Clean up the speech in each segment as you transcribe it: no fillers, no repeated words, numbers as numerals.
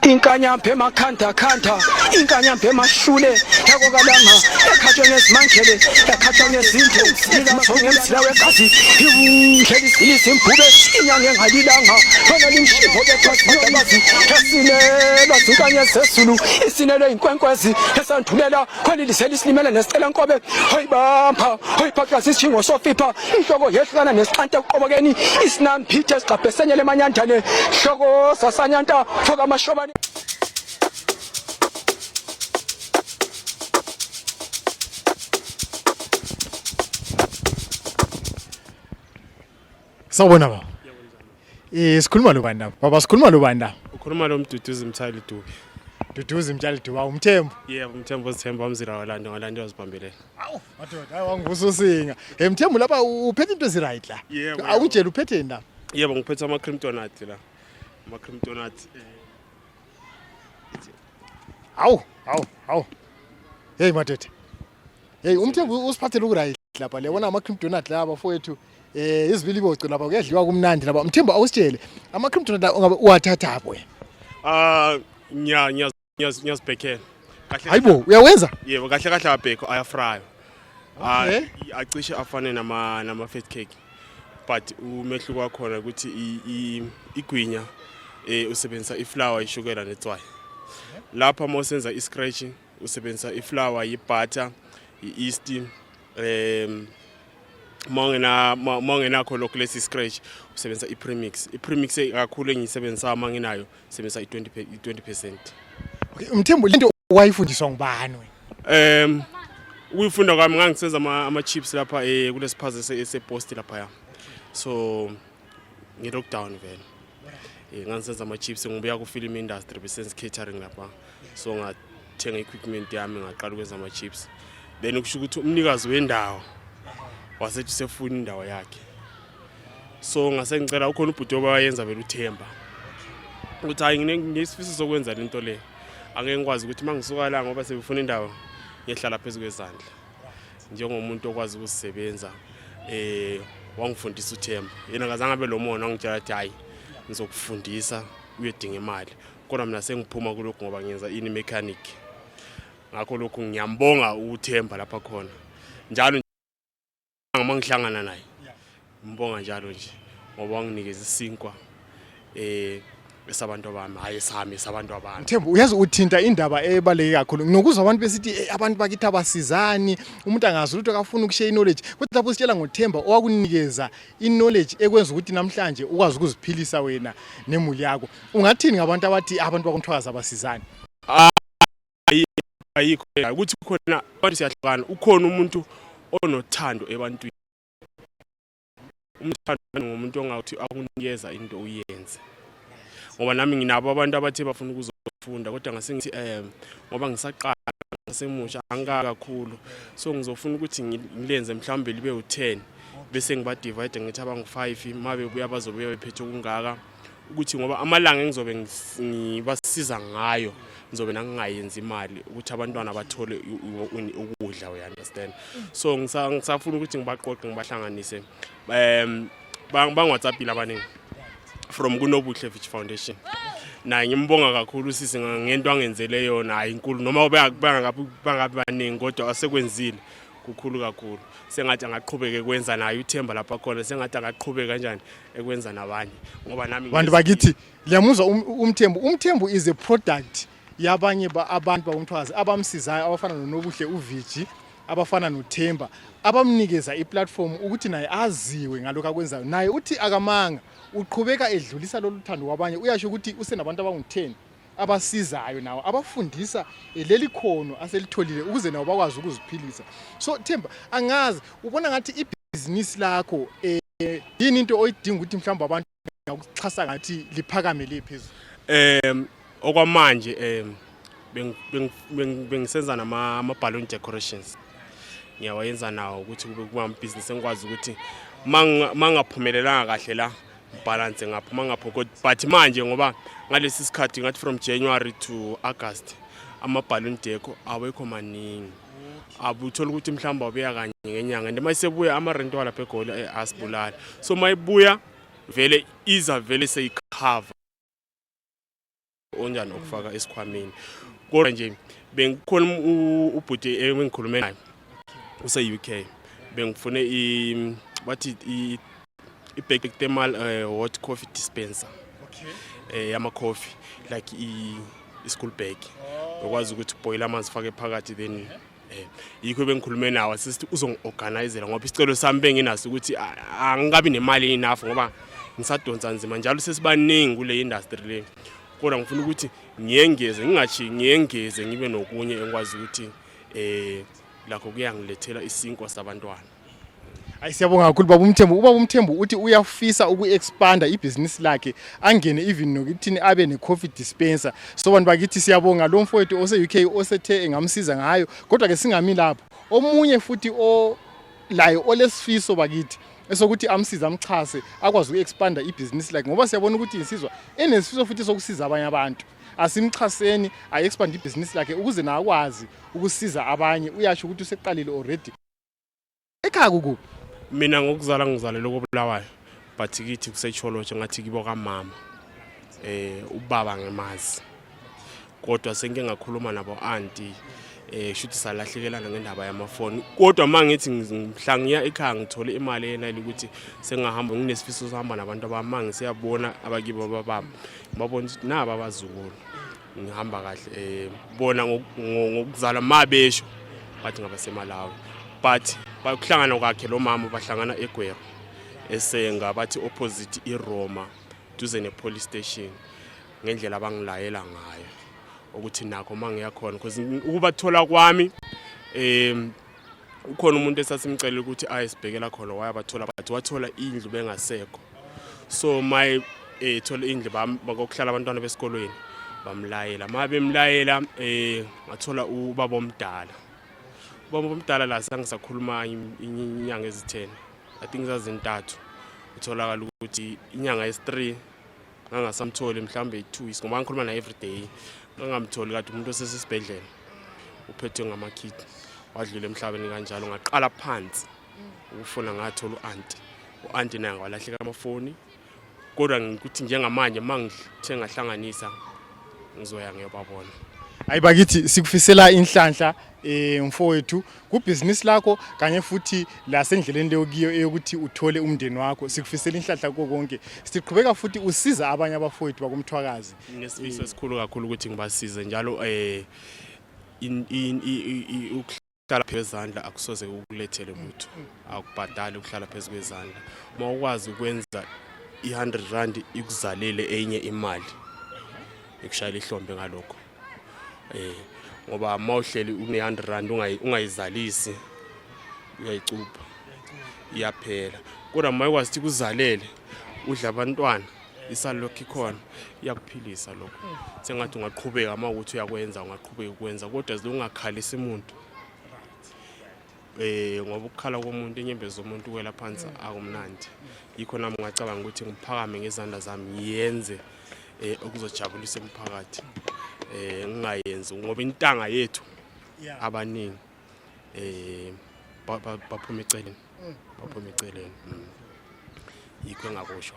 Inkanyampe emakhanda khanda, inkanyampe emashule, yakokalanga, ekhathwa ngezimangele, ekhathwa ngezindlu, ilamthonge emsila wegazi, iwundlela isilisa imbube, inyanga engalilanga, khona limshipho bethazibazi, esinelwa zinkanye zezulu, isinelwe inkwenkwezi, esandumela, khona ilisela isilimela nesicela nkobe, hoyibamba, hoyiphakazi isishingo sofipa, inhloko yehlukana nesixante kuqobokeni, isinamphithe sigqabhesenyele emanyandane, hloko sasanyanta, foka amashobani. Sawubona baba. Sikhuluma lo bani lapha? Baba sikhuluma lo bani lapha? Ukhuluma lo Mduduzi Mthali Dube. Duduzi Mtshali Duba uMthembu. Yebo Mthembu Sithemba wamzira walanda wazibambelele. Awu, madoda hayi wangivusa usinga. Mthembu lapha uphethe into eziright la. Yebo. Awungitshela uphetheni la? Yebo ngiphethe ama-Kryptonite la. Ama-Kryptonite. Awu. Hey madoda. Hey uMthembu usiphathele ukuright lapha lebona ama-Kryptonite la bafowethu. Izivili bocu lapha kuyadliwa kumnandi lapha. Mthembu awusitshele ama-Kryptonite la ungabe uwathatha apho. Ngiyazibhekela. Hayibo uyawenza? Yebo kahle abhekho ayafryo. Okay. Acishe afane nama fat cake. But umehluko wakhona ukuthi igwinya usebenzisa iflour ishukela netswayi. Lapha mawusenza iscratch usebenzisa iflour, ibutter, yeast, mangena lokho lesi scratch usebenzisa ipremix. Ipremix kakhulu engiyisebenzisa manginayo sebenzisa i20%. Okay, Mthembu lento wayifundiswa ngubani wena? Uyifunda kwami ngangisenza ama chips lapha kulesiphaze sepost lapha ya. So ngi-lockdown vele. Ngangisenza ama chips ngibuya ku film industry business catering lapha. So ngathenga equipment yami ngaqala ukwenza ama chips. Then ukusho ukuthi umnikazi wendawo wasethi sefuna indawo yakhe. So ngase ngicela ukhona ubhuti obayenza vele uThemba. Ukuthi hayi nginesifiso sokwenza lento le. Angeke ngikwazi ukuthi mangisuka la ngoba sebefuna indawo ngihlala phezulu kwezandla. Njengomuntu okwazi ukusebenza wangifundisa uThemba. Yena ngazange abe lo mona ngitshela ukuthi hayi ngizokufundisa uyedinga imali. Kodwa mina sengiphuma kulokho ngoba ngiyenza mechanic. Ngakho lokho ngiyambonga uThemba lapha khona. Njalo mangihlangana naye ngibonga njalo nje ngoba wanginikeza isinkwa esabantu abami hayi sami esabantu abami. Mthembu uyazi uthinta indaba ebaleke kakhulu nginokuzwa abantu besithi abantu bakithi abasizani umuntu angazi ukuthi akafuna ukushiya knowledge kodwa lapho sitshela ngoThemba owakunikeza knowledge ekwenza ukuthi namhlanje ukwazi ukuziphilisa wena nemuli yakho ungathini ngabantu abathi abantu bakuNthwakazi abasizani? Ayikho ukuthi khona abantu siyahlukana ukhona umuntu onothando ebantwini. Umthando ngomuntu ongathi akunikeza into uyenze. Ngoba nami nginabo abantu abathi bafuna ukuzofunda kodwa ngasengithi ngoba ngisaqala ngasemusha angakakhulu. So ngizofuna ukuthi ngilenze mhlawumbe libe u10 bese ngiba divide ngithi abangu5 mabe buya bazobuya bephethe okungaka ukuthi ngoba amalanga engizobe ngibasiza ngayo ngizobe nangingayenza imali ukuthi abantwana bathole ukudla we understand. So ngisafuna ukuthi ngibaqoqe ngibahlanganise bang WhatsApp abaningi from kuNobuhle Beach Foundation. Naye ngimbonga kakhulu sisi ngento angenzele yona hayi inkulu noma bangabi baningi kodwa asekwenzile kukhulu kakhulu. Sengathi angaqhubeke kwenza naye uThemba lapha khona sengathi angaqhubeka kanjani ekwenza nabanye ngoba nami abantu bakithi liyamuzwa uMthembu is a product yabanye abantu bakuNthwakazi abamsizayo abafana noNobuhle uVigi abafana noThemba abamnikeza iplatform ukuthi naye aziwe ngalokho akwenzayo naye uthi akamanga uqhubeka edlulisa lolu thando kwabanye uyasho ukuthi usenabantu abangu10 abasizayo nawo abafundisa leli khono aselitholile ukuze nawo bakwazi ukuziphilisa. So Themba angazi ubona ngathi ibusiness lakho yini into oyidinga ukuthi mhlawumbe abantu ngakuxhasa ngathi liphakame lephezulu? Okwamanje bengisenza nama balloon decorations. Ngiyawayenza nawo ukuthi kube kuma business engikwazi ukuthi mangaphumelelanga kahle la balance ngapha mangapho but manje ngoba ngalesi sikhathi ngathi from January to August ama balloon deco awekho maningi. Abuthola ukuthi mhlamba ubuya kanye ngenyanga and mayisebuya ama rent wala phegoli asibulala. So mayibuya vele iza vele seyicover onjani okufaka esikhwameni. Kodwa nje bengikhona ubhuti engikhulume naye use-UK bengifune bathi i-bag thermal hot coffee dispenser yama coffee like i-school bag ukwazi ukuthi boil amanzi fake phakathi then yikho bengikhulume nawe sithi uzongiorganizela ngoba isicelo sami benginaso ukuthi angikabi nemali enough ngoba ngisadonsa nzima njalo sesibaningi kule industry le. Kodwa ngifuna ukuthi ngiyengeze ngibe nokunye engikwazi ukuthi lakho kuyangilethela isinkwa sabantwana. Siyabonga kakhulu Baba uMthembu. Ubaba uMthembu uthi uyafisa uku-expanda ibhizinisi lakhe angene even nokuthini abe ne-coffee dispenser. So bantu bakithi siyabonga lo mfowethu ose-UK osethe engamsiza ngayo. Kodwa ke singami lapho. Omunye futhi olayo olesifiso bakithi esokuthi amsiza amchase akwazi uku-expanda ibhizinisi lakhe ngoba siyabona ukuthi insizwa enesifiso futhi sokusiza abanye abantu. Asimchaseni ay-expand ibhizinisi lakhe ukuze na akwazi ukusiza abanye. Uyasho ukuthi useqalile already. Ekhaya kuku Mina ngokuzala ngizalelwe koBulawayo but kithi kuseCholotshe ngathi kibo kamama ubaba ngemazi. Kodwa sengike ngakhuluma nabo auntie shuthi salahlekelana ngendaba yamafoni. Kodwa mangithi ngimhla ngiya ekhaya ngithole imali yena ukuthi sengahamba nginesifiso sohamba nabantu abamanga siyabona abakibo bababa babona ukuthi naba abazukulu ngihamba kahle bona ngokuzala mabesho bathi ngabaseMalawi but bakuhlangana kwakhe lo mama bahlangana eGwera esenga bathi opposite iRoma duze nepolice station ngendlela abangilayela ngayo ukuthi nakho mangiyakhona because ukubathola kwami ukhona umuntu esasimcela ukuthi ayesibhekela khona wayabathola bathi wathola indlu bengasekho so my thola indlu bakokuhlala abantwana besikolweni bamlayela bemlayela ngathola ubaba omdala. Ubaba omdala la sangisakhuluma inyanga ezi10 I think zazintathu utholakala ukuthi inyanga esi3 ngangasamtholi mhlambe 2 weeks ngoba ngikhuluma na every day ngangamtholi kade umuntu osesibhedlela uphethwe ngamakhid wadlula emhlabeni kanjalo ngaqala phansi ukufuna ngathola uanti naye walahleka amafoni kodwa ngikuthi njengamanje mangithe ngahlanganisa ngizoya ngiyobabona. Ayibakithi sikufisela inhlanhla mfowethu kubhizinisi lakho kanye futhi la sendleleni leyokiyo eyokuthi uthole umndeni wakho sikufisela inhlanhla konke siqhubeka futhi usiza abanye abafowethu bakomthwakazi. Nesifiso esikhulu kakhulu ukuthi ngibasize njalo ukuhlala phezandla akusoze ukulethele lutho akubhadali ukuhlala phezulu kwezandla uma ukwazi ukwenza i100 ikuzalele enye imali ikushayela ihlombe ngalokho ngoba mawuhleli une100 ungayizalisi uyayicupha iyaphela kodwa mayikwazi ukuthi kuzalele udla abantwana isalokho ikhona iyakuphilisa lokho sengathi ungaqhubeka mawukuthi uyakwenza ungaqhubeka ukwenza kodwa zilungakhalisa umuntu ngoba ukukhala komuntu inyembezi zomuntu kwela phansi akumnandi yikho nami ngacabanga ukuthi ngiphakame ngezandla zami yenze okuzojabulisa umphakathi ngingayenzi ngoba intanga yethu abaningi baphuma eceleni yikho engakusho.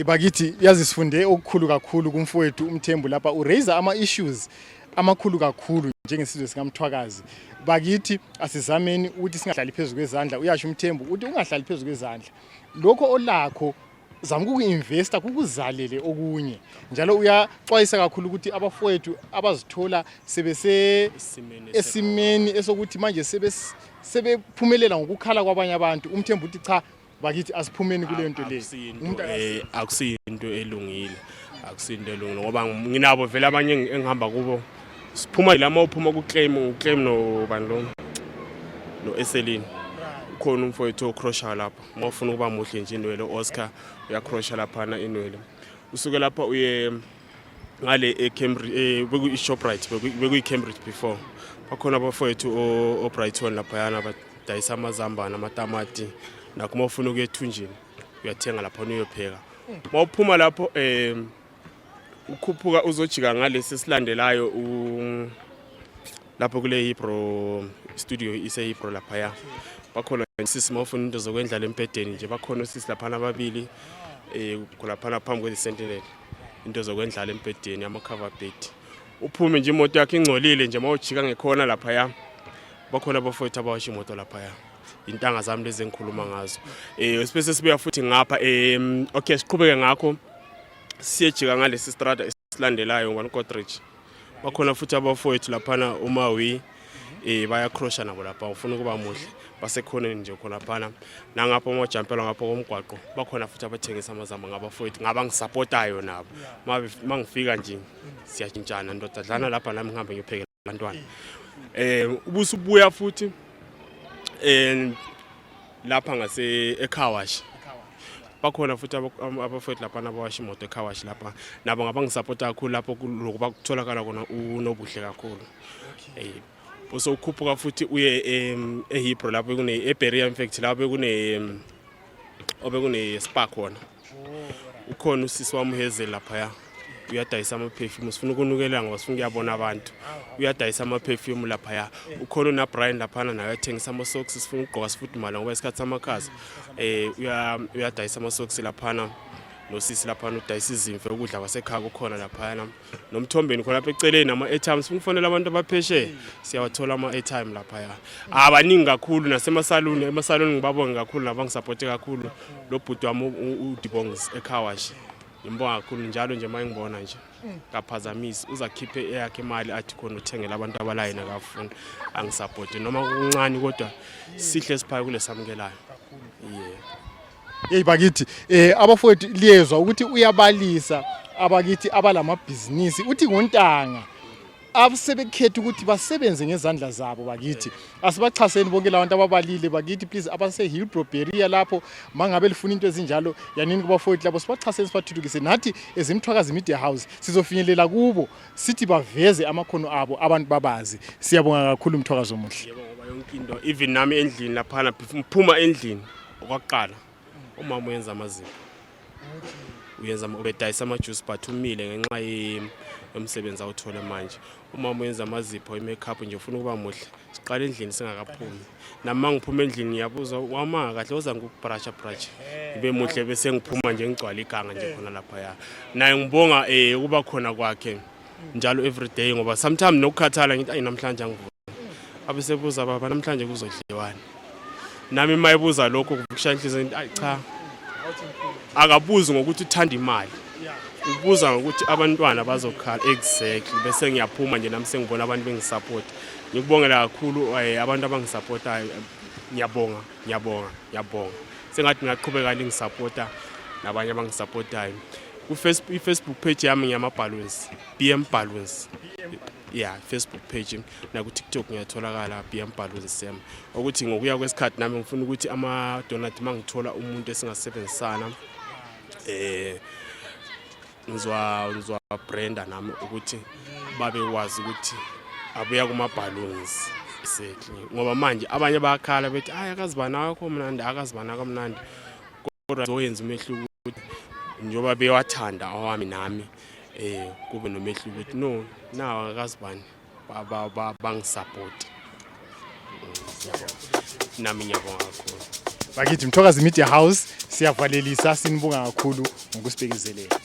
Bakithi yazi sifunde okukhulu kakhulu kumfowethu uMthembu lapha uraise ama-issues amakhulu kakhulu njengesizwe sikamthwakazi. Bakithi asizameni ukuthi singahlali phezulu kwezandla. Uyasho uMthembu uthi ungahlali phezulu kwezandla lokho olakho zama ukuinvesta kukuzalele okunye njalo uyaxwayisa kakhulu ukuthi abafowethu abazithola sebese esimeni esokuthi manje sebephumelela ngokukhala kwabanye abantu. uMthembu uthi cha bakithi asiphumeni kule nto le akusiyinto elungile ngoba nginabo vele abanye engihamba kubo siphuma lama uphuma uclaim no Eselini khona umfowethu ocrosha lapha mawufuna ukuba muhle nje inwele Oscar uyacrosha lapha na inwele usuke lapha uye ngale eCambridge beku-Shoprite beku-Cambridge before bakhona abafowethu oBrighton lapha yana badayisa amazambane amatamati nakho mawufuna ukuya ethunjini uyathenga lapha uyopheka mawuphuma lapho ukhuphuka uzojika ngalesi silandelayo lapho kule Hebrew studio ise-Hebrew lapha ya bakhona sisi mawufuna into zokwendla lempedeni nje bakhona sisi lapha ababili khona lapha phambi kwe-Sentinel into zokwendlala empedeni ama-cover bed. Uphume nje imoto yakhe ingcolile nje mawujika ngekhona laphaya. Bakhona abafowethu abawasha imoto laphaya. Intanga zami lezi engikhuluma ngazo. Sibese sibuya futhi ngapha okay siqhubeke ngakho. Siyejika ngalesi strata esilandelayo ngoNkodridge. Bakhona futhi abafowethu laphana uMawi bayacrosha nabo lapha ufuna ukuba muhle basekhona nje khona phana nangapha amajampelo ngapha komgwaqo bakhona futhi abathengisa amazamba ngabafowethu ngaba ngisupportayo nabo mangifika nje siyajintshana ndodadlana lapha nami ngihambe ngiyophekela abantwana ubusubuya futhi lapha ngase eKhawashi bakhona futhi abafowethu lapha nabawasha imoto eKhawashi lapha nabo ngaba ngisupporta kakhulu lapho kulokuba kutholakala kona unobuhle kakhulu bose ukhuphuka futhi uye eHebrew lapho kune eBerea in fact lapho kune spa khona ukhona usisi wami Hazel lapha uyadayisa ama perfume sifuna ukunukela ngoba sifuna ukuyabona abantu uyadayisa ama perfume lapha ukhona na Brian lapha naye uyathengisa ama socks sifuna ukugqoka sifudumala ngoba isikhathi samakhaza uyadayisa ama socks lapha nosisi lapha udayisa izimfe ukudla kwasekhaya kukhona lapha nomthombeni khona lapha eceleni nama airtime sifuna ufonela abantu abapheshe siyawathola ama airtime lapha abaningi kakhulu nasemasaluni emasaluni ngibabonga kakhulu nabangisupporte kakhulu lo bhuti wami uDibongs eKhawashi ngibonga kakhulu njalo nje mayengibona nje kaphazamisi uzakhiphe eyakhe imali athi khona uthengela abantu abalayina kafuna angisupporte noma kuncane kodwa sihle siphaye kulesamukelayo bakithi abafowethu liyezwa ukuthi uyabalisa abakithi abalamabhizinisi uthi ngontanga abasebekhetha ukuthi basebenze ngezandla zabo bakithi asibachaseni bonke labantu ababalile bakithi please abase Hillbrow Berea lapho mangabe lifuna into ezinjalo yanini kubafowethu labo sibachaseni sibathuthukise nathi ezimthwakazi media house sizofinyelela kubo sithi baveze amakhono abo abantu babazi siyabonga kakhulu umthwakazi omuhle yebo ngoba yonke into even nami endlini lapha phuma endlini okwaqala umama uyenza amazipho uyenza ubedayisa ama-juice but umile ngenxa yomsebenzi awuthole manje umama uyenza amazipho i-makeup nje ufuna ukuba muhle siqala endlini singakaphumi nami ngiphuma endlini ngiyabuza wama kahle oza ngikubrusha ngibe muhle bese ngiphuma nje ngigcwala iganga nje khona lapha naye ngibonga ukuba khona kwakhe njalo everyday ngoba sometimes nokukhathala ngithi namhlanje angivuka abesebuza baba namhlanje kuzodliwana nami mayibuza lokho kuvukusha inhliziyo cha akabuzi ngokuthi uthanda imali ubuza ngokuthi abantwana bazokhala exactly bese ngiyaphuma nje nami sengibona abantu bengisupport ngikubongela kakhulu abantu abangisupportayo ngiyabonga sengathi ngiyaqhubeka ngingisuporta nabanye abangisupportayo ku-Facebook page yami ngiyama-balloons BM Balloons Facebook page na ku TikTok ngiyatholakala BM Balloons Sam ukuthi ngokuya kwesikhathi nami ngifuna ukuthi ama donate mangithola umuntu esingasebenzisana ngizwa Brenda nami ukuthi babe wazi ukuthi abuya kuma balloons exactly ngoba manje abanye bayakhala bethi akazibana akho mnandi akazibana kamnandi kodwa zoyenza umehluko ukuthi njoba bewathanda awami nami kube nomehluko ukuthi no nawo akazibani bangisupport nami ngiyabonga kakhulu bakithi Mthwakazi Media House siyavalelisa sinibonga kakhulu ngokusibekezelela.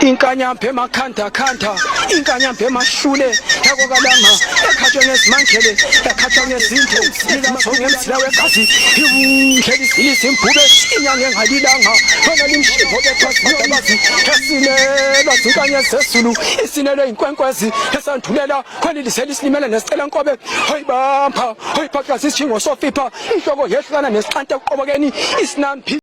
inkanyambe emakhanda khanda inkanyambe emashule yakokalanga ekhathwe ngezimankele ekhathwa ngezinto ngizathonga emsila wegazi iwunhleli silisa imbube inyanga engalilanga khona limshivo bethwasibazi esinelwa zinkanya zezulu isinelwe inkwenkwezi esandhulela khwelilisela isilimela nesicela nkobe hoyibamba hoyiphaqaza isitshingo sofipa inhloko yehlukana nesixante ekuqobokeni isinampi